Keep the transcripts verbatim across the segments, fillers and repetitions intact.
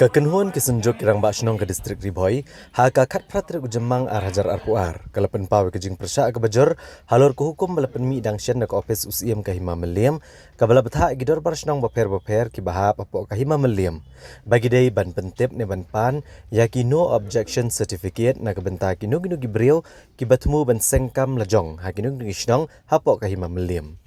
Ka kynhun ki synjuk ki rangbah shnong ka distrik Ri Bhoi, ha ka khatphra tarik u Jymmang ar hajar arphew ar, ka la pynpaw ïa ka jingpyrshah kaba jur halor ka hukum ba la pynmih dang shen na ka ophis u Syiem ka Hima Mylliem, kaba la bthah ïa ki dorbar shnong bapher bapher kiba hap hapoh ka Hima Mylliem, ba ki dei ban pyntip ne ban pan ïa ki no objection certificate na ka bynta kino kino ki briew kiba thmu ban seng kam lajong ha kino kino ki shnong hapoh ka Hima Mylliem.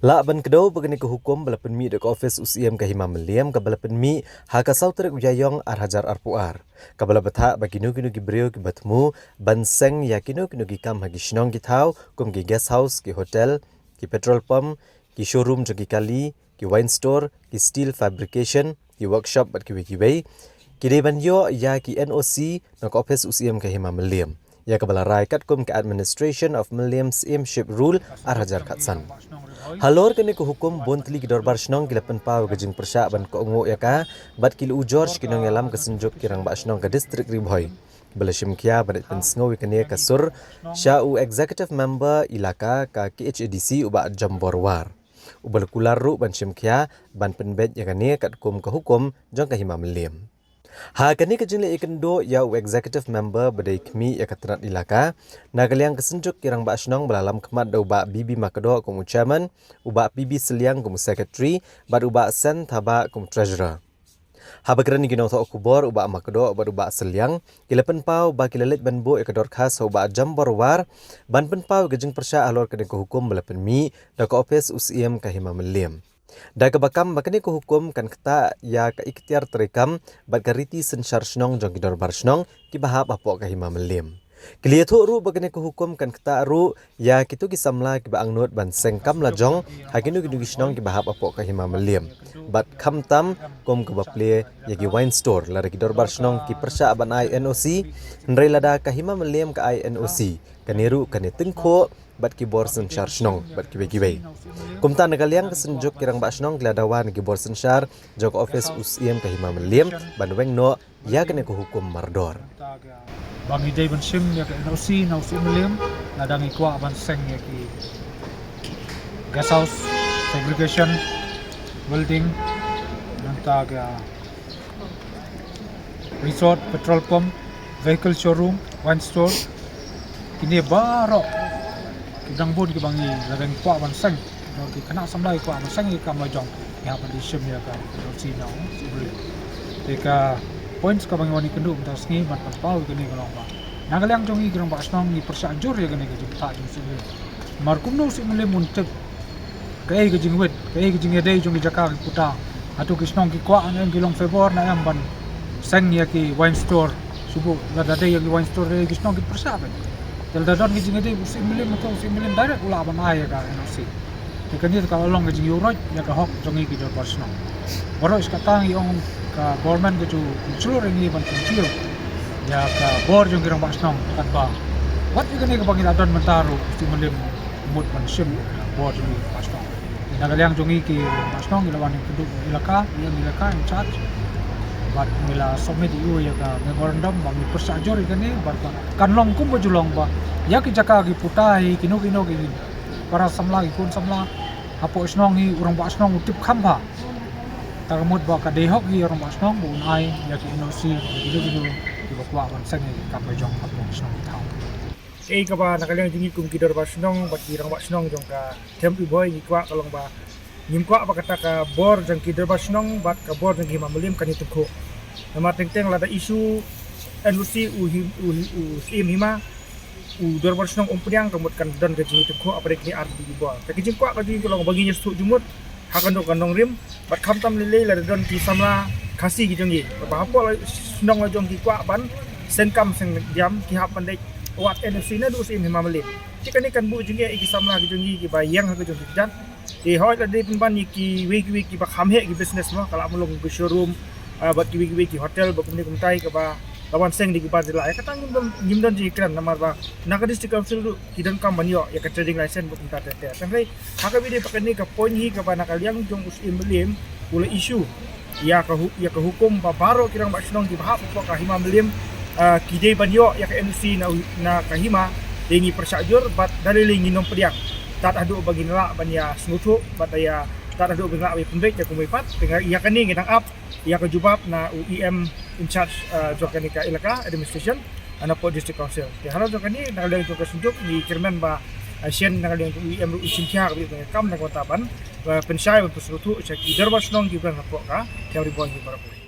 Lah ban kdew ba kane ka hukum ba la pynmih da ka ophis u Syiem ka Hima Mylliem kaba la pynmih ha ka saw tarik u Ïaïong ar hajar arphew ar, kaba la bthah ba kino kino ki briew kiba thmu ban seng ïa kino kino ki kam ha ki shnong ki thaw kum ki guest house, ki hotel, ki petrol pump, ki showroom jong ki kali, ki wine store, ki steel fabrication, ki workshop bad kiwei kiwei, ki dei ban ïoh ïa ki N O C na ka ophis u Syiem ka Hima Mylliem, ïa kaba la rai katkum ka Administration of Mylliem Syiemship Rule ar hajar khatsan. Halor kane ka hukum, bun tylli ki dorbar shnong ki la pynpaw ïa ka jingpyrshah ban kohnguh ïa ka, bad ki la ujor sha ki nongïalam ka synjuk ki rangbah shnong ka distrik Ri Bhoi, ba la shim khia ban pynsngew ïa kane ka sur sha u Executive Member Elaka ka K H A D C u Bah Jambor War, uba la kular ruh ban shim khia ban pynbeit ïa kane katkum ka hukum jong ka Hima Mylliem. Ha kane ka jingleh ïakynduh ïa u Executive Member ba dei khmih ïa ka tnat Elaka, na ka liang ka synjuk ki rangbah shnong ba la lam khmat da u Bah B B Makdoh kum u Chairman, u Bah P B Sylliang kum u Secretary, bad u Bah Sen Thabah kum u Treasurer. Haba kren ïa ki nongthoh khubor, u Bah Makdoh bad u Bah Sylliang ki la pynpaw ba ki la leit ban buh ïa ka dorkhas ha u Bah Jambor War ban pynpaw ïa ka jingpyrshah halor kane ka hukum ba la pynmih da ka ophis u Syiem ka Hima Mylliem, da kaba kam ba kane ka hukum kan ktah ïa ka iktiar treikam bad ka riti synshar shnong jong ki dorbar shnong kiba hap hapoh ka Hima Mylliem. Ki la ïathuh ruh ba kane ka hukum kan ktah ruh ïa kito ki samla kiba angnud ban seng kam lajong ha kino kino ki shnong kiba hap hapoh ka Hima Mylliem, bad khamtam kum kaba plie ïa ki wine store, lada ki dorbar shnong ki pyrshah ban ai N O C, hynrei lada ka Hima Mylliem ka ai N O C, kane ruh kan ïatyngkhuh bad ki bor synshar shnong bad kiwei kiwei. Kumta, na ka liang ka synjuk ki rangbah shnong ki la dawa na ki bor synshar jong ka ophis u Syiem ka Hima Mylliem ban weng noh ïa kane ka hukum mardor. Ba ngi dei ban shim ïa ka N O C na u Syiem Mylliem lada ngi kwah ban seng ïa ki guest house, fabrication, welding, nangta ka resort, petrol pump, vehicle showroom, wine store. Kine baroh ki dang bun kiba ngi, lada ngi kwah ban seng, ki khynnah samla ki kwah ban seng ïa ki kam lajong, ngi hap ban dei shim ïa ka N O C na u Syiem Mylliem. Te ka points kaba ngi wan ïakynduh mynta ka sngi ban pynpaw ïa kane ka long ba, na ka liang jong ngi ki rangbah shnong ngi pyrshah jur ïa kane ka jingtah jong u Syiem Mylliem. Namar kumno u Syiem Mylliem un tip kaei ka jingwit, kaei ka jingïadei jong ki jaka ki puta. Hato ki shnong ki kwah ne em, ki long favour ne em ban seng ïa ki wine store? Shu buh lada dei ïa ki wine store, dei ki shnong ki pyrshah beit. Te lada don ki jingïadei u Syiem Mylliem, hato u Syiem Mylliem direct u lah ban ai ïa ka N O C? Te kane ka la long ka jingïuhroit ïa ka hok jong ngi ki dorbar shnong. Baroh shi katta ngi ong ka government ka ju pynshlur ïa ngi ban pynkhih ïa ka bor jong ki rangbah shnong, katba wat ïa kane kaba ngi la don mynta ruh u Syiem Mylliem mut ban shim bor jong ngi ki rangbah shnong. Na ka liang jong ngi ki rangbah shnong ngi la wan ïakynduh Elaka, ïa Elaka in charge. Bad ngi la submit ïa u ïa ka memorandum ba ngi pyrshah jur ïa kane, bad ba kan long kumba ju long ba ïa ki jaka ki puta, ïa kino kino ki para samla, ki khun samla hapoh shnong hi, u rangbah shnong u tip kham bha. Te ka mut ba ka dei hok hi u rangbah shnong ba un ai ïa ki N O C ïa kino kino kiba kwah ban seng ïa ki kam lajong hapoh shnong ki thaw. Kaei kaba na ka liang jong ngi kum ki dorbar shnong bad ki rangbah shnong jong ka Them Ri Bhoi ngi kwah ka long ba, ngim kwah ba kata ka bor jong ki dorbar shnong bad ka bor jong ki Hima Mylliem kan ïatyngkhuh. Namar teng teng lada issue N O C u hi-, u hi-, u Syiem Hima, u dorbar shnong um pdiang, ka mut kan don ka jingïatyngkhuh hapdeng kine ar tylli ki bor. Te ka jingkwah ka jong ngi ka long ba ngin ïasngewthuh jingmut ha kano ka nongrim, bad khamtam lei lei lada don ki samla Khasi ki jong ngi ba hapoh la shnong la jong ki kwah ban seng kam seng diam, ki hap ban leit wad N O C naduh u Syiem Hima Mylliem. Te kane kan buh jingeh ïa ki samla ki jong ngi kiba ïeng ha ka jong ki kjat. Te hooid lada dei pynban ïa kiwei kiwei kiba kham heh ki business mo, ka lah ban long ki showroom, ah, bad kiwei kiwei ki hotel bad kumne kumtai kaba la wan seng da ki bar jylla. Ïa kata ngim don, ngim don jingkren namar ba na ka District Council ruh ki donkam ban ïoh ïa ka trading license bad kumta ter ter. Hynrei ha kaba ïadei bad kane ka point hi kaba na ka liang jong u Syiem Mylliem u la issue ïa ka hu-, ïa ka hukum ba baroh ki rangbah shnong kiba hap hapoh ka Hima Mylliem, ah, ki dei ban ïoh ïa ka N O C na u-, na ka hima. Te ngi pyrshah jur bad da lei lei ngin ym pdiang tad haduh ba ngin lah ban ïasngewthuh bad ïa Tad haduh ba ngin lah ban pynbeit ïa kumwei pat, te ïa kane ngi dang ap ïa ka jubab na u E M in charge, eh, jong kane ka elaka administration, eh, na pdeng District Council. Te halor jong kane na ka liang jong ka synjuk ngi kyrmen ba, eh, shen na ka liang jong u E M ruh u shim khia ka bynta ka kam na ka bynta ban, eh, pynshai ban pynsngewthuh sha ki dorbar shnong kiba don hapoh ka Kham Ri Bhoi hi baroh.